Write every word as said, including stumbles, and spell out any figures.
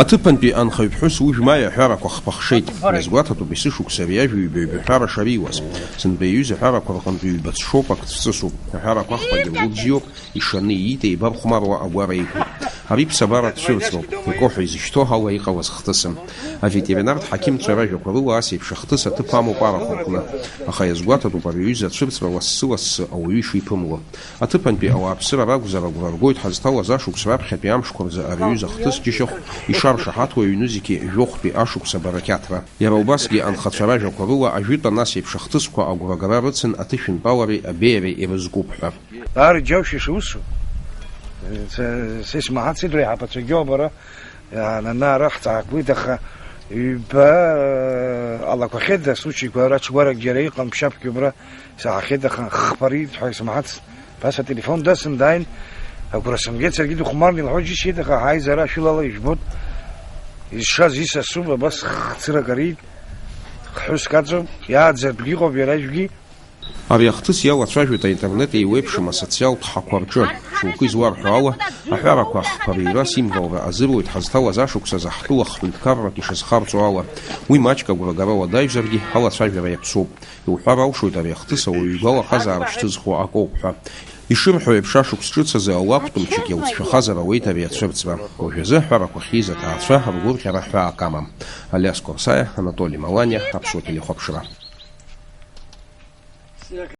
Аҭыԥантәи анхаҩԥҳәыс уи жәмаҩ аҳәарақәа хԥа хшеит. Иазгәаҭатәуп есышықәса ари ажәа ҩба-ҩба ҳәара шариуаз. Сынтәа иҩыз аҳәарақәа рҟынтә ҩба ҵшоуп, акы цҵысуп. Аҳәарақәа ахԥагьы лгәы бзиоуп, ишаны иит, еибархәмаруа агәара иқәуп. Ари ԥсабаратә цәырҵроуп, икоҳәа изышьҭоу ала иҟалаз хҭысын. Аветеринартә ҳақьымцәа ражәақәа рыла ас еиԥш ахҭыс аҭыԥ амоуп арахә аҟны. Аха иазгәаҭатәуп ари аҩыза ацәырҵра лассы-лассы ауаҩы ишиԥымло. Аҭыԥантәи ауааԥсыра ракәзар агәра ргоит ҳазҭалаз ашықәс раԥхьатәи амшқәа рзы ари аҩыза ахҭыс џьышьахә ишаршаҳаҭуа аҩны зегьы жәохәтәи ашықәс абарақьаҭра. Иара убасгьы анхацәа ражәақәа рыла ажәытәан ас еиԥш ахҭысқәа агәрагара рыцын аҭышәынтәалареи абеиареи ирызкуп ҳәа. Даара иџьоушьа шусу. Са, са исмаҳаци дреиҳабацәагьоу абара, анана ара ҳҵаагәеит, аха ҩба, алақәахьеит асучаиқәа, ара ҽгәарак џьара иҟам, ԥшьаԥгьы убра саҳахьеит, аха хԥа риит ҳәа исмаҳацт. Ԥаса ателефон дасын дааин, агәра сымгеит, саргьы дыхәмарны илҳәо џьысшьеит, аха ҳаизара шәылала ижәбоит. Изшаз исасуп, абас хцырак ариит, хҳәыск аҵоуп, иааӡартәгьы ыҟоуп иара ижәгьы. Ари ахҭыс иалацәажәоит аинтернет еиуеиԥшым асоциалтә ҳақәа рҿы. Шьоукы изуарҳәо ала, аҳәарақәа ахԥа рыҩра символра азыруеит ҳазҭалаз ашықәс азы ҳтәыла хҳәынҭқаррак ишазхарҵо ала. Уи маҷк агәрагара уадаҩзаргьы, алацәажәара иаԥсоуп. Иуҳәар алшоит ари ахҭыс ауаҩы игәалаҟазаара шьҭызхуа акоуп ҳәа. Ишырҳәо еиԥш, ашықәс ҿыц азы ауаптә мчык иалҵшәахазар ауеит ари ацәырҵра. Уажәазы аҳәарақәа ахьиз аҭаацәа ргәырӷьара ҳәаак амам. Алиас Қәарсаиа, Анатоли Маланиа, Аԥсуа телехәаԥшра.